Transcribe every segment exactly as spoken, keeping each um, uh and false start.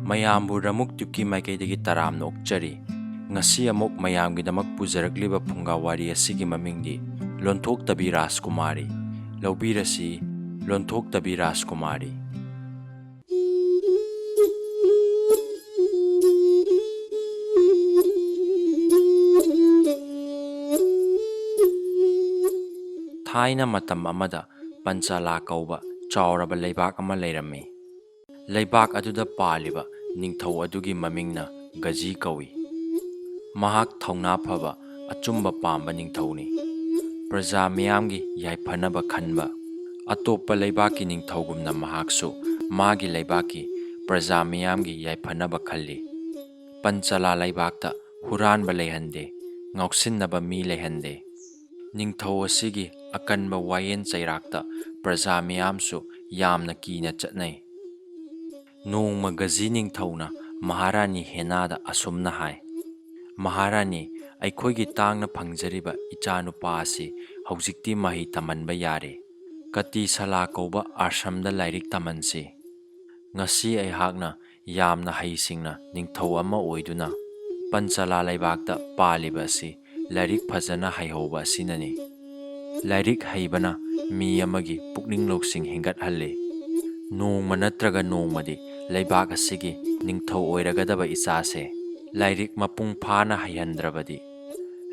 ꯃꯌꯥꯝꯕꯨ ꯔꯃꯨꯛ ꯇ꯭ꯌꯨꯕꯀꯤ ꯃꯥꯏꯀꯩꯗꯒꯤ ꯇꯔꯥꯝꯅ ꯑꯣꯛꯆꯔꯤ꯫ ꯉꯁꯤ ꯑꯃꯨꯛ ꯃꯌꯥꯝꯒꯤꯗꯃꯛ ꯄꯨꯖꯔꯛꯂꯤꯕ ꯐꯨꯡꯒꯥ ꯋꯥꯔꯤ ꯑꯁꯤꯒꯤ ꯃꯃꯤꯡꯗꯤ ꯂꯣꯟꯊꯣꯛꯇꯕꯤ ꯔꯥꯖꯀꯨꯃꯥꯔꯤ꯫ ꯂꯧꯕꯤꯔꯁꯤ, ꯂꯣꯟꯊꯣꯛꯇꯕꯤ ꯔꯥꯖꯀꯨꯃꯥꯔꯤ꯫ ꯊꯥꯏꯅ ꯃꯇꯝ ꯑꯃꯗ ꯄꯟꯆꯥꯂꯥ ꯀꯧꯕ ꯆꯥꯎꯔꯕ ꯂꯩꯕꯥꯛ ꯑꯃ ꯂꯩꯔꯝꯃꯤ꯫ ꯂꯩꯕꯥꯛ ꯑꯗꯨꯗ ꯄꯥꯜꯂꯤꯕ ꯅꯤꯡꯊꯧ ꯑꯗꯨꯒꯤ ꯃꯃꯤꯡꯅ ꯒꯖꯤ ꯀꯧꯏ꯫ ꯃꯍꯥꯛ ꯊꯧꯅꯥ ꯐꯕ, ꯑꯆꯨꯝꯕ ꯄꯥꯝꯕ ꯅꯤꯡꯊꯧꯅꯤ꯫ ꯄ꯭ꯔꯖꯥ ꯃꯤꯌꯥꯝꯒꯤ ꯌꯥꯏꯐꯅꯕ ꯈꯟꯕ, ꯑꯇꯣꯞꯄ ꯂꯩꯕꯥꯛꯀꯤ ꯅꯤꯡꯊꯧꯒꯨꯝꯅ ꯃꯍꯥꯛꯁꯨ ꯃꯥꯒꯤ ꯂꯩꯕꯥꯛꯀꯤ ꯄ꯭ꯔꯖꯥ ꯃꯤꯌꯥꯝꯒꯤ ꯌꯥꯏꯐꯅꯕ ꯈꯜꯂꯤ꯫ ꯄꯟꯆꯥꯂꯥ ꯂꯩꯕꯥꯛꯇ ꯍꯨꯔꯥꯟꯕ ꯂꯩꯍꯟꯗꯦ, ꯉꯥꯎꯁꯤꯟꯅꯕ ꯃꯤ ꯂꯩꯍꯟꯗꯦ꯫ ꯅꯤꯡꯊꯧ ꯑꯁꯤꯒꯤ ꯑꯀꯟꯕ ꯋꯥꯌꯦꯟ ꯆꯩꯔꯥꯛꯇ ꯄ꯭ꯔꯖꯥ ꯃꯤꯌꯥꯝꯁꯨ ꯌꯥꯝꯅ ꯀꯤꯅ ꯆꯠꯅꯩ꯫ ꯅꯣꯡꯃ ꯒꯖꯤ ꯅꯤꯡꯊꯧꯅ ꯃꯍꯥꯔꯥꯅꯤ ꯍꯦꯅꯥꯗ ꯑꯁꯨꯝꯅ ꯍꯥꯏ, "ꯃꯍꯥꯔꯥꯅꯤ, ꯑꯩꯈꯣꯏꯒꯤ ꯇꯥꯡꯅ ꯐꯪꯖꯔꯤꯕ ꯏꯆꯥꯅꯨꯄꯥ ꯑꯁꯤ ꯍꯧꯖꯤꯛꯇꯤ ꯃꯍꯩ ꯇꯝꯍꯟꯕ ꯌꯥꯔꯦ꯫ ꯀꯇꯤꯁꯥꯂꯥ ꯀꯧꯕ ꯑꯥꯁ꯭ꯔꯝꯗ ꯂꯥꯏꯔꯤꯛ ꯇꯝꯍꯟꯁꯤ꯫ ꯉꯁꯤ ꯑꯩꯍꯥꯛꯅ ꯌꯥꯝꯅ ꯍꯩꯁꯤꯡꯅ ꯅꯤꯡꯊꯧ ꯑꯃ ꯑꯣꯏꯗꯨꯅ ꯄꯟꯆꯥꯂꯥ ꯂꯩꯕꯥꯛꯇ ꯄꯥꯜꯂꯤꯕ ꯑꯁꯤ ꯂꯥꯏꯔꯤꯛ ꯐꯖꯅ ꯍꯩꯍꯧꯕ ꯑꯁꯤꯅꯅꯤ꯫ ꯂꯥꯏꯔꯤꯛ ꯍꯩꯕꯅ ꯃꯤ ꯑꯃꯒꯤ ꯄꯨꯛꯅꯤꯡ ꯂꯧꯁꯤꯡ ꯍꯦꯟꯒꯠꯍꯜꯂꯤ꯫ ꯅꯣꯡꯃ ꯅꯠꯇ꯭ꯔꯒ ꯅꯣꯡꯃꯗꯤ ꯂꯩꯕꯥꯛ ꯑꯁꯤꯒꯤ ꯅꯤꯡꯊꯧ ꯑꯣꯏꯔꯒꯗꯕ ꯏꯆꯥꯁꯦ ꯂꯥꯏꯔꯤꯛ ꯃꯄꯨꯡ ꯐꯥꯅ ꯍꯩꯍꯟꯗ꯭ꯔꯕꯗꯤ,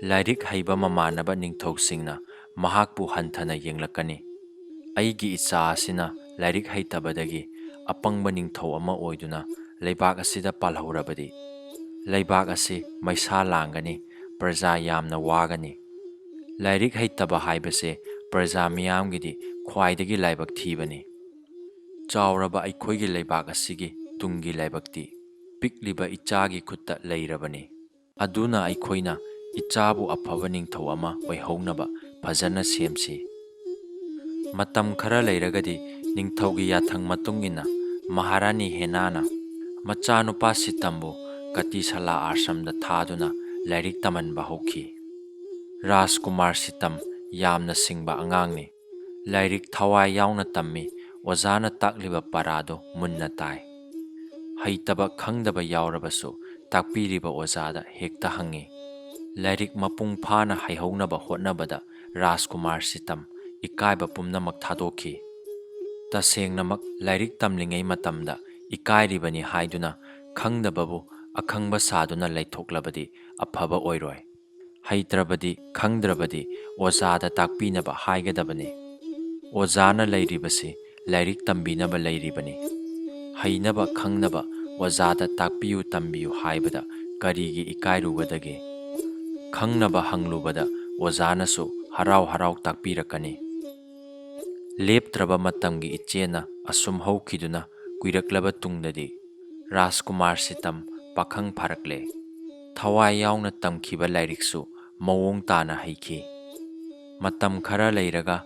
ꯂꯥꯏꯔꯤꯛ ꯍꯩꯕ ꯃꯃꯥꯟꯅꯕ ꯅꯤꯡꯊꯧꯁꯤꯡꯅ ꯃꯍꯥꯛꯄꯨ ꯍꯟꯊꯅ ꯌꯦꯡꯂꯛꯀꯅꯤ꯫ ꯑꯩꯒꯤ ꯏꯆꯥ ꯑꯁꯤꯅ ꯂꯥꯏꯔꯤꯛ ꯍꯩꯇꯕꯗꯒꯤ ꯑꯄꯪꯕ ꯅꯤꯡꯊꯧ ꯑꯃ ꯑꯣꯏꯗꯨꯅ ꯂꯩꯕꯥꯛ ꯑꯁꯤꯗ ꯄꯥꯜꯍꯧꯔꯕꯗꯤ, ꯂꯩꯕꯥꯛ ꯑꯁꯤ ꯃꯩꯁꯥ ꯂꯥꯡꯒꯅꯤ, ꯄ꯭ꯔꯖꯥ ꯌꯥꯝꯅ ꯋꯥꯒꯅꯤ꯫ ꯂꯥꯏꯔꯤꯛ ꯍꯩꯇꯕ ꯍꯥꯏꯕꯁꯦ ꯄ꯭ꯔꯖꯥ ꯃꯤꯌꯥꯝꯒꯤꯗꯤ ꯈ꯭ꯋꯥꯏꯗꯒꯤ ꯂꯥꯏꯕꯛ ꯊꯤꯕꯅꯤ꯫ ꯆꯥꯎꯔꯕ ꯑꯩꯈꯣꯏꯒꯤ ꯂꯩꯕꯥꯛ ꯑꯁꯤꯒꯤ ꯇꯨꯡꯒꯤ ꯂꯥꯏꯕꯛꯇꯤ ꯄꯤꯛꯂꯤꯕ ꯏꯆꯥꯒꯤ ꯈꯨꯠꯇ ꯂꯩꯔꯕꯅꯤ꯫ ꯑꯗꯨꯅ ꯑꯩꯈꯣꯏꯅ ꯏꯆꯥꯕꯨ ꯑꯐꯕ ꯅꯤꯡꯊꯧ ꯑꯃ ꯑꯣꯏꯍꯧꯅꯕ ꯐꯖꯅ ꯁꯦꯝꯁꯤ꯫" ꯃꯇꯝ ꯈꯔ ꯂꯩꯔꯒꯗꯤ ꯅꯤꯡꯊꯧꯒꯤ ꯌꯥꯊꯪ ꯃꯇꯨꯡ ꯏꯟꯅ ꯃꯍꯥꯔꯥꯅꯤ ꯍꯦꯅꯥꯅ ꯃꯆꯥꯅꯨꯄꯥ ꯁꯤꯇꯝꯕꯨ ꯀꯇꯤꯁꯥꯂꯥ ꯑꯥꯁ꯭ꯔꯝꯗ ꯊꯥꯗꯨꯅ ꯂꯥꯏꯔꯤꯛ ꯇꯝꯍꯟꯕ ꯍꯧꯈꯤ꯫ ꯔꯥꯖꯀꯨꯃꯥꯔ ꯁꯤꯇꯝ ꯌꯥꯝꯅ ꯁꯤꯡꯕ ꯑꯉꯥꯡꯅꯤ꯫ ꯂꯥꯏꯔꯤꯛ ꯊꯋꯥꯏ ꯌꯥꯎꯅ ꯇꯝꯃꯤ꯫ ꯑꯣꯖꯥꯅ ꯇꯥꯛꯂꯤꯕ ꯄꯔꯥꯗꯨ ꯃꯨꯟꯅ ꯇꯥꯏ꯫ ꯍꯩꯇꯕ ꯈꯪꯗꯕ ꯌꯥꯎꯔꯕꯁꯨ ꯇꯥꯛꯄꯤꯔꯤꯕ ꯑꯣꯖꯥꯗ ꯍꯦꯛꯇ ꯍꯪꯉꯤ꯫ ꯂꯥꯏꯔꯤꯛ ꯃꯄꯨꯡ ꯐꯥꯅ ꯍꯩꯍꯧꯅꯕ ꯍꯣꯠꯅꯕꯗ ꯔꯥꯖꯀꯨꯃꯥꯔ ꯁꯤꯇꯝ ꯏꯀꯥꯏꯕ ꯄꯨꯝꯅꯃꯛ ꯊꯥꯗꯣꯛꯈꯤ꯫ ꯇꯁꯦꯡꯅꯃꯛ ꯂꯥꯏꯔꯤꯛ ꯇꯝꯂꯤꯉꯩ ꯃꯇꯝꯗ ꯏꯀꯥꯏꯔꯤꯕꯅꯤ ꯍꯥꯏꯗꯨꯅ ꯈꯪꯗꯕꯕꯨ ꯑꯈꯪꯕ ꯁꯥꯗꯨꯅ ꯂꯩꯊꯣꯛꯂꯕꯗꯤ ꯑꯐꯕ ꯑꯣꯏꯔꯣꯏ꯫ ꯍꯩꯇ꯭ꯔꯕꯗꯤ, ꯈꯪꯗ꯭ꯔꯕꯗꯤ ꯑꯣꯖꯥꯗ ꯇꯥꯛꯄꯤꯅꯕ ꯍꯥꯏꯒꯗꯕꯅꯤ꯫ ꯑꯣꯖꯥꯅ ꯂꯩꯔꯤꯕꯁꯤ ꯂꯥꯏꯔꯤꯛ ꯇꯝꯕꯤꯅꯕ ꯂꯩꯔꯤꯕꯅꯤ꯫ ꯍꯩꯅꯕ ꯈꯪꯅꯕ ꯑꯣꯖꯥꯗ ꯇꯥꯛꯄꯤꯌꯨ ꯇꯝꯕꯤꯌꯨ ꯍꯥꯏꯕꯗ ꯀꯔꯤꯒꯤ ꯏꯀꯥꯏꯔꯨꯒꯗꯒꯦ? ꯈꯪꯅꯕ ꯍꯪꯂꯨꯕꯗ ꯑꯣꯖꯥꯅꯁꯨ ꯍꯔꯥꯎ ꯍꯔꯥꯎ ꯇꯥꯛꯄꯤꯔꯛꯀꯅꯤ꯫ ꯂꯦꯞꯇ꯭ꯔꯕ ꯃꯇꯝꯒꯤ ꯏꯆꯦꯜꯅ ꯑꯁꯨꯝ ꯍꯧꯈꯤꯗꯨꯅ ꯀꯨꯏꯔꯛꯂꯕ ꯇꯨꯡꯗꯗꯤ ꯔꯥꯖꯀꯨꯃꯥꯔ ꯁꯤꯇꯝ ꯄꯥꯈꯪ ꯐꯥꯔꯛꯂꯦ꯫ ꯊꯋꯥꯏ ꯌꯥꯎꯅ ꯇꯝꯈꯤꯕ ꯂꯥꯏꯔꯤꯛꯁꯨ ꯃꯑꯣꯡ ꯇꯥꯅ ꯍꯩꯈꯤ꯫ ꯃꯇꯝ ꯈꯔ ꯂꯩꯔꯒ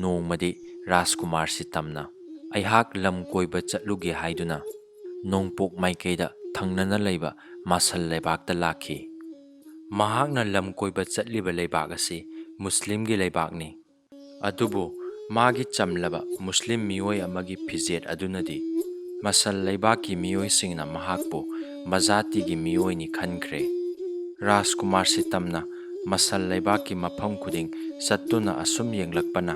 ꯅꯣꯡꯃꯗꯤ ꯔꯥꯖꯀꯨꯃꯥꯔ ꯁꯤꯇꯝꯅ ꯑꯩꯍꯥꯛ ꯂꯝ ꯀꯣꯏꯕ ꯆꯠꯂꯨꯒꯦ ꯍꯥꯏꯗꯨꯅ ꯅꯣꯡꯄꯣꯛ ꯃꯥꯏꯀꯩꯗ ꯊꯪꯅꯅ ꯂꯩꯕ ꯃꯥꯁꯜ ꯂꯩꯕꯥꯛꯇ ꯂꯥꯛꯈꯤ꯫ ꯃꯍꯥꯛꯅ ꯂꯝ ꯀꯣꯏꯕ ꯆꯠꯂꯤꯕ ꯂꯩꯕꯥꯛ ꯑꯁꯤ ꯃꯨꯁꯂꯤꯝꯒꯤ ꯂꯩꯕꯥꯛꯅꯤ꯫ ꯑꯗꯨꯕꯨ ꯃꯥꯒꯤ ꯆꯝꯂꯕ ꯃꯨꯁꯂꯤꯝ ꯃꯤꯑꯣꯏ ꯑꯃꯒꯤ ꯐꯤꯖꯦꯠ ꯑꯗꯨꯅꯗꯤ ꯃꯁꯜ ꯂꯩꯕꯥꯛꯀꯤ ꯃꯤꯑꯣꯏꯁꯤꯡꯅ ꯃꯍꯥꯛꯄꯨ ꯃꯖꯥꯇꯤꯒꯤ ꯃꯤꯑꯣꯏꯅꯤ ꯈꯟꯈ꯭ꯔꯦ꯫ ꯔꯥꯖꯀꯨꯃꯥꯔ ꯁꯤꯇꯝꯅ ꯃꯁꯜ ꯂꯩꯕꯥꯛꯀꯤ ꯃꯐꯝ ꯈꯨꯗꯤꯡ ꯆꯠꯇꯨꯅ ꯑꯁꯨꯝ ꯌꯦꯡꯂꯛꯄꯅ,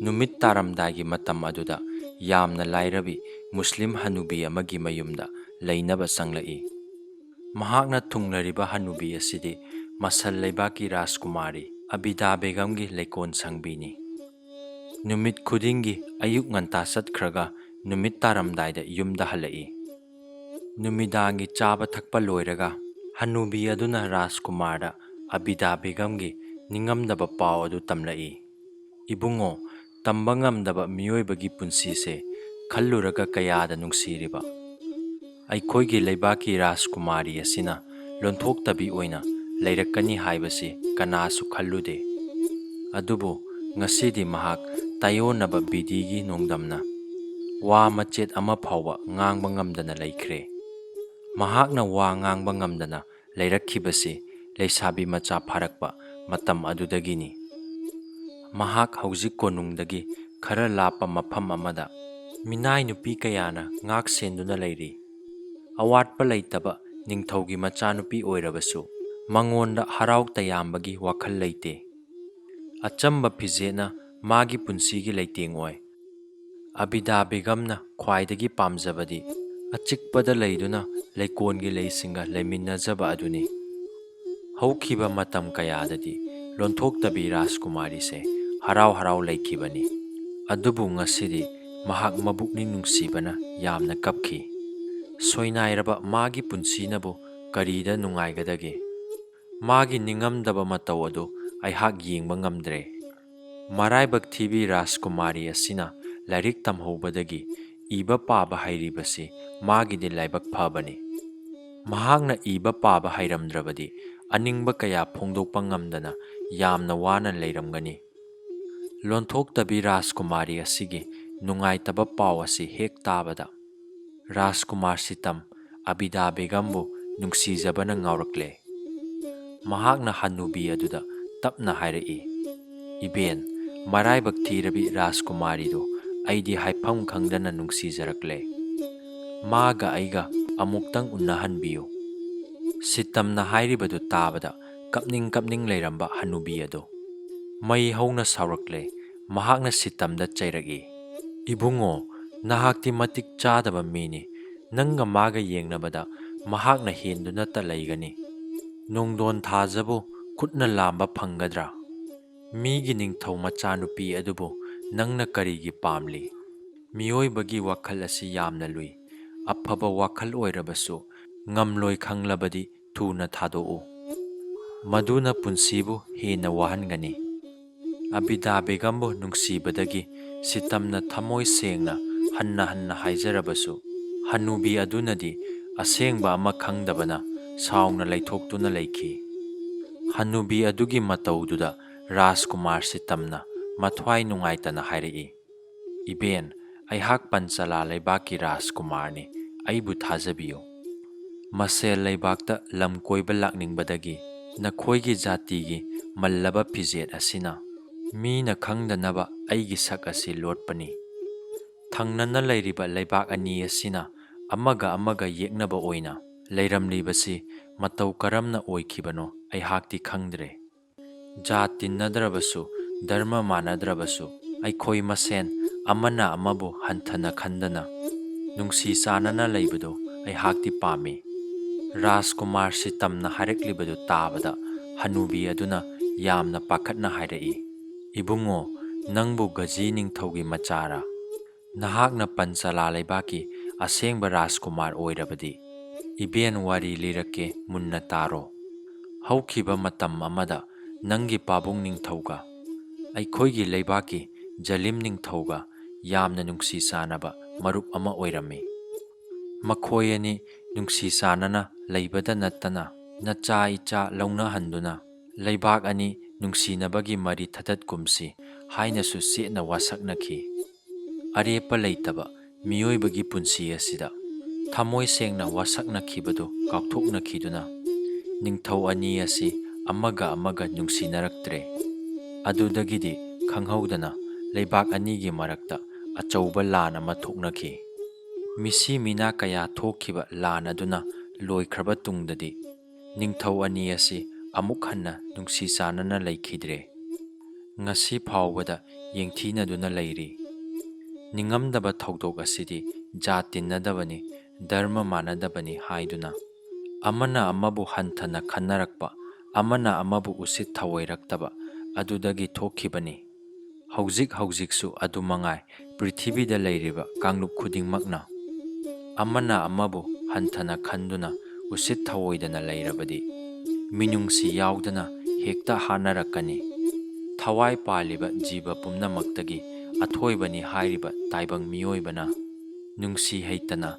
ꯅꯨꯃꯤꯠ ꯇꯥꯔꯝꯗꯥꯏꯒꯤ ꯃꯇꯝ ꯑꯗꯨꯗ ꯌꯥꯝꯅ ꯂꯥꯏꯔꯕꯤ ꯃꯨꯁꯂꯤꯝ ꯍꯅꯨꯕꯤ ꯑꯃꯒꯤ ꯃꯌꯨꯝꯗ ꯂꯩꯅꯕ ꯆꯪꯂꯛꯏ꯫ ꯃꯍꯥꯛꯅ ꯊꯨꯡꯂꯔꯤꯕ ꯍꯅꯨꯕꯤ ꯑꯁꯤꯗꯤ ꯃꯁꯜ ꯂꯩꯕꯥꯛꯀꯤ ꯔꯥꯖꯀꯨꯃꯥꯔꯤ ꯑꯕꯤꯗꯥ ꯕꯦꯒꯝꯒꯤ ꯂꯩꯀꯣꯟ ꯁꯪꯕꯤꯅꯤ꯫ ꯅꯨꯃꯤꯠ ꯈꯨꯗꯤꯡꯒꯤ ꯑꯌꯨꯛ ꯉꯟꯇꯥ ꯆꯠꯈ꯭ꯔꯒ ꯅꯨꯃꯤꯠ ꯇꯥꯔꯝꯗꯥꯏꯗ ꯌꯨꯝꯗ ꯍꯜꯂꯛꯏ꯫ ꯅꯨꯃꯤꯗꯥꯡꯒꯤ ꯆꯥꯕ ꯊꯛꯄ ꯂꯣꯏꯔꯒ ꯍꯅꯨꯕꯤ ꯑꯗꯨꯅ ꯔꯥꯖꯀꯨꯃꯥꯔꯗ ꯑꯕꯤꯗꯥ ꯕꯦꯒꯝꯒꯤ ꯅꯤꯡꯉꯝꯗꯕ ꯄꯥꯎ ꯑꯗꯨ ꯇꯝꯂꯛꯏ꯫ "ꯏꯕꯨꯡꯉꯣ, ꯇꯝꯕ ꯉꯝꯗꯕ ꯃꯤꯑꯣꯏꯕꯒꯤ ꯄꯨꯟꯁꯤꯁꯦ ꯈꯜꯂꯨꯔꯒ ꯀꯌꯥꯗ ꯅꯨꯡꯁꯤꯔꯤꯕ! ꯑꯩꯈꯣꯏꯒꯤ ꯂꯩꯕꯥꯛꯀꯤ ꯔꯥꯖꯀꯨꯃꯥꯔꯤ ꯑꯁꯤꯅ ꯂꯣꯟꯊꯣꯛꯇꯕꯤ ꯑꯣꯏꯅ ꯂꯩꯔꯛꯀꯅꯤ ꯍꯥꯏꯕꯁꯤ ꯀꯅꯥꯁꯨ ꯈꯜꯂꯨꯗꯦ꯫ ꯑꯗꯨꯕꯨ ꯉꯁꯤꯗꯤ ꯃꯍꯥꯛ ꯇꯥꯏꯑꯣꯟꯅꯕ ꯕꯤꯙꯤꯒꯤ ꯅꯣꯡꯗꯝꯅ ꯋꯥ ꯃꯆꯦꯠ ꯑꯃ ꯐꯥꯎꯕ ꯉꯥꯡꯕ ꯉꯝꯗꯅ ꯂꯩꯈ꯭ꯔꯦ꯫ ꯃꯍꯥꯛꯅ ꯋꯥ ꯉꯥꯡꯕ ꯉꯝꯗꯅ ꯂꯩꯔꯛꯈꯤꯕꯁꯤ ꯂꯩꯁꯥꯕꯤ ꯃꯆꯥ ꯐꯥꯔꯛꯄ ꯃꯇꯝ ꯑꯗꯨꯗꯒꯤꯅꯤ꯫ ꯃꯍꯥꯛ ꯍꯧꯖꯤꯛ ꯀꯣꯅꯨꯡꯗꯒꯤ ꯈꯔ ꯂꯥꯞꯄ ꯃꯐꯝ ꯑꯃꯗ ꯃꯤꯅꯥꯏ ꯅꯨꯄꯤ ꯀꯌꯥꯅ ꯉꯥꯛ ꯁꯦꯟꯗꯨꯅ ꯂꯩꯔꯤ꯫ ꯑꯋꯥꯠꯄ ꯂꯩꯇꯕ ꯅꯤꯡꯊꯧꯒꯤ ꯃꯆꯥꯅꯨꯄꯤ ꯑꯣꯏꯔꯕꯁꯨ, ꯃꯉꯣꯟꯗ ꯍꯔꯥꯎ ꯇꯌꯥꯝꯕꯒꯤ ꯋꯥꯈꯜ ꯂꯩꯇꯦ꯫ ꯑꯆꯝꯕ ꯐꯤꯖꯦꯠꯅ ꯃꯥꯒꯤ ꯄꯨꯟꯁꯤꯒꯤ ꯂꯩꯇꯦꯡ ꯑꯣꯏ꯫ ꯑꯕꯤꯗꯥ ꯕꯦꯒꯝꯅ ꯈ꯭ꯋꯥꯏꯗꯒꯤ ꯄꯥꯝꯖꯕꯗꯤ ꯑꯆꯤꯛꯄꯗ ꯂꯩꯗꯨꯅ ꯂꯩꯀꯣꯜꯒꯤ ꯂꯩꯁꯤꯡꯒ ꯂꯩꯃꯤꯟꯅꯖꯕ ꯑꯗꯨꯅꯤ꯫ ꯍꯧꯈꯤꯕ ꯃꯇꯝ ꯀꯌꯥꯗꯗꯤ ꯂꯣꯟꯊꯣꯛꯇꯕꯤ ꯔꯥꯖꯀꯨꯃꯥꯔꯤꯁꯦ ꯍꯔꯥꯎ ꯍꯔꯥꯎ ꯂꯩꯈꯤꯕꯅꯤ꯫ ꯑꯗꯨꯕꯨ ꯉꯁꯤꯗꯤ ꯃꯍꯥꯛ ꯃꯕꯨꯛꯅꯤꯡ ꯅꯨꯡꯁꯤꯕꯅ ꯌꯥꯝꯅ ꯀꯞꯈꯤ꯫ ꯁꯣꯏꯅꯥꯏꯔꯕ ꯃꯥꯒꯤ ꯄꯨꯟꯁꯤꯅꯕꯨ ꯀꯔꯤꯗ ꯅꯨꯡꯉꯥꯏꯒꯗꯒꯦ? ꯃꯥꯒꯤ ꯅꯤꯡꯉꯝꯗꯕ ꯃꯇꯧ ꯑꯗꯨ ꯑꯩꯍꯥꯛ ꯌꯦꯡꯕ ꯉꯝꯗ꯭ꯔꯦ꯫ ꯃꯔꯥꯏꯕꯛ ꯊꯤꯕꯤ ꯔꯥꯖꯀꯨꯃꯥꯔꯤ ꯑꯁꯤꯅ ꯂꯥꯏꯔꯤꯛ ꯇꯝꯍꯧꯕꯗꯒꯤ ꯏꯕ ꯄꯥꯕ ꯍꯩꯔꯤꯕꯁꯤ ꯃꯥꯒꯤꯗꯤ ꯂꯥꯏꯕꯛ ꯐꯕꯅꯤ꯫ ꯃꯍꯥꯛꯅ ꯏꯕ ꯄꯥꯕ ꯍꯩꯔꯝꯗ꯭ꯔꯕꯗꯤ ꯑꯅꯤꯡꯕ ꯀꯌꯥ ꯐꯣꯡꯗꯣꯛꯄ ꯉꯝꯗꯅ ꯌꯥꯝꯅ ꯋꯥꯅ ꯂꯩꯔꯝꯒꯅꯤ꯫ ꯂꯣꯟꯊꯣꯛꯇꯕꯤ ꯔꯥꯖꯀꯨꯃꯥꯔꯤ ꯑꯁꯤꯒꯤ ꯅꯨꯡꯉꯥꯏꯇꯕ ꯄꯥꯎ ꯑꯁꯤ ꯍꯦꯛ ꯇꯥꯕꯗ, ꯔꯥꯖꯀꯨꯃꯥꯔ ꯁꯤꯇꯝ ꯑꯕꯤꯗꯥ ꯕꯦꯒꯝꯕꯨ ꯅꯨꯡꯁꯤꯖꯕꯅ ꯉꯥꯎꯔꯛꯂꯦ꯫ ꯃꯍꯥꯛꯅ ꯍꯅꯨꯕꯤ ꯑꯗꯨꯗ ꯇꯞꯅ ꯍꯥꯏꯔꯛꯏ, "ꯏꯕꯦꯟ, ꯃꯔꯥꯏꯕꯛ ꯊꯤꯔꯕꯤ ꯔꯥꯖꯀꯨꯃꯥꯔꯤꯗꯨ ꯑꯩꯗꯤ ꯍꯥꯏꯐꯝ ꯈꯪꯗꯅ ꯅꯨꯡꯁꯤꯖꯔꯛꯂꯦ꯫ ꯃꯥꯒ ꯑꯩꯒ ꯑꯃꯨꯛꯇꯪ ꯎꯅꯍꯟꯕꯤꯌꯨ꯫" ꯁꯤꯇꯝꯅ ꯍꯥꯏꯔꯤꯕꯗꯨ ꯇꯥꯕꯗ ꯀꯞꯅꯤꯡ ꯀꯞꯅꯤꯡ ꯂꯩꯔꯝꯕ ꯍꯅꯨꯕꯤ ꯑꯗꯨ ꯃꯩ ꯍꯧꯅ ꯁꯥꯎꯔꯛꯂꯦ꯫ ꯃꯍꯥꯛꯅ ꯁꯤꯇꯝꯗ ꯆꯩꯔꯛꯏ, "ꯏꯕꯨꯡꯉꯣ, ꯅꯍꯥꯛꯇꯤ ꯃꯇꯤꯛ ꯆꯥꯗꯕ ꯃꯤꯅꯤ꯫ ꯅꯪꯒ ꯃꯥꯒ ꯌꯦꯡꯅꯕꯗ ꯃꯍꯥꯛꯅ ꯍꯦꯟꯗꯨꯅꯇ ꯂꯩꯒꯅꯤ꯫ ꯅꯣꯡꯗꯣꯟ ꯊꯥꯖꯕꯨ ꯈꯨꯠꯅ ꯂꯥꯝꯕ ꯐꯪꯒꯗ꯭ꯔꯥ? ꯃꯤꯒꯤ ꯅꯤꯡꯊꯧ ꯃꯆꯥꯅꯨꯄꯤ ꯑꯗꯨꯕꯨ ꯅꯪꯅ ꯀꯔꯤꯒꯤ ꯄꯥꯝꯂꯤ? ꯃꯤꯑꯣꯏꯕꯒꯤ ꯋꯥꯈꯜ ꯑꯁꯤ ꯌꯥꯝꯅ ꯂꯨꯏ꯫ ꯑꯐꯕ ꯋꯥꯈꯜ ꯑꯣꯏꯔꯕꯁꯨ ꯉꯝꯂꯣꯏ ꯈꯪꯂꯕꯗꯤ ꯊꯨꯅ ꯊꯥꯗꯣꯛꯎ꯫ ꯃꯗꯨꯅ ꯄꯨꯟꯁꯤꯕꯨ ꯍꯦꯟꯅ ꯋꯥꯍꯟꯒꯅꯤ꯫" ꯑꯕꯤꯗꯥ ꯕꯦꯒꯝꯕꯨ ꯅꯨꯡꯁꯤꯕꯗꯒꯤ ꯁꯤꯇꯝꯅ ꯊꯃꯣꯏ ꯁꯦꯡꯅ ꯍꯟꯅ ꯍꯟꯅ ꯍꯥꯏꯖꯔꯕꯁꯨ, ꯍꯅꯨꯕꯤ ꯑꯗꯨꯅꯗꯤ ꯑꯁꯦꯡꯕ ꯑꯃ ꯈꯪꯗꯕꯅ ꯁꯥꯎꯅ ꯂꯩꯊꯣꯛꯇꯨꯅ ꯂꯩꯈꯤ꯫ ꯍꯅꯨꯕꯤ ꯑꯗꯨꯒꯤ ꯃꯇꯧꯗꯨꯗ ꯔꯥꯖꯀꯨꯃꯥꯔ ꯁꯤꯇꯝꯅ ꯃꯊ꯭ꯋꯥꯏ ꯅꯨꯡꯉꯥꯏꯇꯅ ꯍꯥꯏꯔꯛꯏ, "ꯏꯕꯦꯟ, ꯑꯩꯍꯥꯛ ꯄꯟꯆꯂꯥ ꯂꯩꯕꯥꯛꯀꯤ ꯔꯥꯖꯀꯨꯃꯥꯔꯅꯤ, ꯑꯩꯕꯨ ꯊꯥꯖꯕꯤꯌꯨ꯫ ꯃꯁꯦꯜ ꯂꯩꯕꯥꯛꯇ ꯂꯝ ꯀꯣꯏꯕ ꯂꯥꯛꯅꯤꯡꯕꯗꯒꯤ ꯅꯈꯣꯏꯒꯤ ꯖꯥꯇꯤꯒꯤ ꯃꯜꯂꯕ ꯐꯤꯖꯦꯠ ꯑꯁꯤꯅ ꯃꯤꯅ ꯈꯪꯗꯅꯕ ꯑꯩꯒꯤ ꯁꯛ ꯑꯁꯤ ꯂꯣꯠꯄꯅꯤ꯫ ꯊꯪꯅꯅ ꯂꯩꯔꯤꯕ ꯂꯩꯕꯥꯛ ꯑꯅꯤ ꯑꯁꯤꯅ ꯑꯃꯒ ꯑꯃꯒ ꯌꯦꯛꯅꯕ ꯑꯣꯏꯅ ꯂꯩꯔꯝꯂꯤꯕꯁꯤ ꯃꯇꯧ ꯀꯔꯝꯅ ꯑꯣꯏꯈꯤꯕꯅꯣ ꯑꯩꯍꯥꯛꯇꯤ ꯈꯪꯗ꯭ꯔꯦ꯫ ꯖꯥꯠ ꯇꯤꯟꯅꯗ꯭ꯔꯕꯁꯨ, ꯙꯔꯃ ꯃꯥꯟꯅꯗ꯭ꯔꯕꯁꯨ, ꯑꯩꯈꯣꯏ ꯃꯁꯦꯟ ꯑꯃꯅ ꯑꯃꯕꯨ ꯍꯟꯊꯅ ꯈꯟꯗꯅ ꯅꯨꯡꯁꯤ ꯆꯥꯟꯅꯅ ꯂꯩꯕꯗꯨ ꯑꯩꯍꯥꯛꯇꯤ ꯄꯥꯝꯃꯤ꯫ ꯔꯥꯖꯀꯨꯃꯥꯔ ꯁꯤꯇꯝꯅ ꯍꯥꯏꯔꯛꯂꯤꯕꯗꯨ ꯇꯥꯕꯗ ꯍꯅꯨꯕꯤ ꯑꯗꯨꯅ ꯌꯥꯝꯅ ꯄꯥꯈꯠꯅ ꯍꯥꯏꯔꯛꯏ, "ꯏꯕꯨꯡꯉꯣ, ꯅꯪꯕꯨ ꯒꯖꯤ ꯅꯤꯡꯊꯧꯒꯤ ꯃꯆꯥꯔꯥ? ꯅꯍꯥꯛꯅ ꯄꯟꯆꯥꯂꯥ ꯂꯩꯕꯥꯛꯀꯤ ꯑꯁꯦꯡꯕ ꯔꯥꯖꯀꯨꯃꯥꯔ ꯑꯣꯏꯔꯕꯗꯤ, ꯏꯕꯦꯟ, ꯋꯥꯔꯤ ꯂꯤꯔꯛꯀꯦ, ꯃꯨꯟꯅ ꯇꯥꯔꯣ꯫ ꯍꯧꯈꯤꯕ ꯃꯇꯝ ꯑꯃꯗ ꯅꯪꯒꯤ ꯄꯥꯕꯨꯡ ꯅꯤꯡꯊꯧꯒ ꯑꯩꯈꯣꯏꯒꯤ ꯂꯩꯕꯥꯛꯀꯤ ꯖꯂꯤꯝ ꯅꯤꯡꯊꯧꯒ ꯌꯥꯝꯅ ꯅꯨꯡꯁꯤ ꯆꯥꯟꯅꯕ ꯃꯔꯨꯞ ꯑꯃ ꯑꯣꯏꯔꯝꯃꯤ꯫ ꯃꯈꯣꯏ ꯑꯅꯤ ꯅꯨꯡꯁꯤ ꯆꯥꯟꯅꯅ ꯂꯩꯕꯗ ꯅꯠꯇꯅ ꯅꯆꯥ ꯏꯆꯥ ꯂꯧꯅꯍꯟꯗꯨꯅ ꯂꯩꯕꯥꯛ ꯑꯅꯤ ꯅꯨꯡꯁꯤꯅꯕꯒꯤ ꯃꯔꯤ ꯊꯗꯠꯀꯨꯝꯁꯤ ꯍꯥꯏꯅꯁꯨ ꯆꯦꯠꯅ ꯋꯥꯁꯛꯅꯈꯤ꯫ ꯑꯔꯦꯞꯄ ꯂꯩꯇꯕ ꯃꯤꯑꯣꯏꯕꯒꯤ ꯄꯨꯟꯁꯤ ꯑꯁꯤꯗ ꯊꯃꯣꯏ ꯁꯦꯡꯅ ꯋꯥꯁꯛꯅꯈꯤꯕꯗꯨ ꯀꯥꯎꯊꯣꯛꯅꯈꯤꯗꯨꯅ ꯅꯤꯡꯊꯧ ꯑꯅꯤ ꯑꯁꯤ ꯑꯃꯒ ꯑꯃꯒ ꯅꯨꯡꯁꯤꯅꯔꯛꯇ꯭ꯔꯦ꯫ ꯑꯗꯨꯗꯒꯤꯗꯤ ꯈꯪꯍꯧꯗꯅ ꯂꯩꯕꯥꯛ ꯑꯅꯤꯒꯤ ꯃꯔꯛꯇ ꯑꯆꯧꯕ ꯂꯥꯟ ꯑꯃ ꯊꯣꯛꯅꯈꯤ꯫ ꯃꯤꯁꯤ ꯃꯤꯅꯥ ꯀꯌꯥ ꯊꯣꯛꯈꯤꯕ ꯂꯥꯟ ꯑꯗꯨꯅ ꯂꯣꯏꯈ꯭ꯔꯕ ꯇꯨꯡꯗꯗꯤ ꯅꯤꯡꯊꯧ ꯑꯅꯤ ꯑꯁꯤ ꯑꯃꯨꯛ ꯍꯟꯅ ꯅꯨꯡꯁꯤ ꯆꯥꯟꯅꯅ ꯂꯩꯈꯤꯗ꯭ꯔꯦ꯫ ꯉꯁꯤ ꯐꯥꯎꯕꯗ ꯌꯦꯡꯊꯤꯅꯗꯨꯅ ꯂꯩꯔꯤ꯫ ꯅꯤꯡꯉꯝꯗꯕ ꯊꯧꯗꯣꯛ ꯑꯁꯤꯗꯤ ꯖꯥꯠ ꯇꯤꯟꯅꯗꯕꯅꯤ, ꯙꯔꯃ ꯃꯥꯟꯅꯗꯕꯅꯤ ꯍꯥꯏꯗꯨꯅ ꯑꯃꯅ ꯑꯃꯕꯨ ꯍꯟꯊꯅ ꯈꯟꯅꯔꯛꯄ, ꯑꯃꯅ ꯑꯃꯕꯨ ꯎꯁꯤꯠ ꯊꯑꯣꯏꯔꯛꯇꯕ ꯑꯗꯨꯗꯒꯤ ꯊꯣꯛꯈꯤꯕꯅꯤ꯫ ꯍꯧꯖꯤꯛ ꯍꯧꯖꯤꯛꯁꯨ ꯑꯗꯨꯃꯉꯥꯏ, ꯄ꯭ꯔꯤꯊꯤꯕꯤꯗ ꯂꯩꯔꯤꯕ ꯀꯥꯡꯂꯨꯞ ꯈꯨꯗꯤꯡꯃꯛꯅ ꯑꯃꯅ ꯑꯃꯕꯨ ꯍꯟꯊꯅ ꯈꯟꯗꯨꯅ ꯎꯁꯤꯠ ꯊꯑꯣꯏꯗꯅ ꯂꯩꯔꯕꯗꯤ ꯃꯤꯅꯨꯡꯁꯤ ꯌꯥꯎꯗꯅ ꯍꯦꯛꯇ ꯍꯥꯠꯅꯔꯛꯀꯅꯤ꯫ ꯊꯋꯥꯏ ꯄꯥꯜꯂꯤꯕ ꯖꯤꯕ ꯄꯨꯝꯅꯃꯛꯇꯒꯤ ꯑꯊꯣꯏꯕꯅꯤ ꯍꯥꯏꯔꯤꯕ ꯇꯥꯏꯕꯪ ꯃꯤꯑꯣꯏꯕꯅ ꯅꯨꯡꯁꯤ ꯍꯩꯇꯅ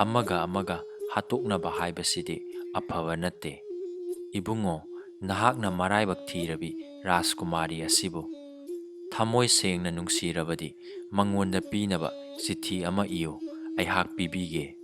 ꯑꯃꯒ ꯑꯃꯒ ꯍꯥꯠꯇꯣꯛꯅꯕ ꯍꯥꯏꯕꯁꯤꯗꯤ ꯑꯐꯕ ꯅꯠꯇꯦ꯫ ꯏꯕꯨꯡꯉꯣ, ꯅꯍꯥꯛꯅ ꯃꯔꯥꯏꯕꯛ ꯊꯤꯔꯕꯤ ꯔꯥꯖꯀꯨꯃꯥꯔꯤ ꯑꯁꯤꯕꯨ ꯊꯃꯣꯏ ꯁꯦꯡꯅ ꯅꯨꯡꯁꯤꯔꯕꯗꯤ ꯃꯉꯣꯟꯗ ꯄꯤꯅꯕ ꯆꯤꯊꯤ ꯑꯃ ꯏꯌꯨ, ꯑꯩꯍꯥꯛ ꯄꯤꯕꯤꯒꯦ꯫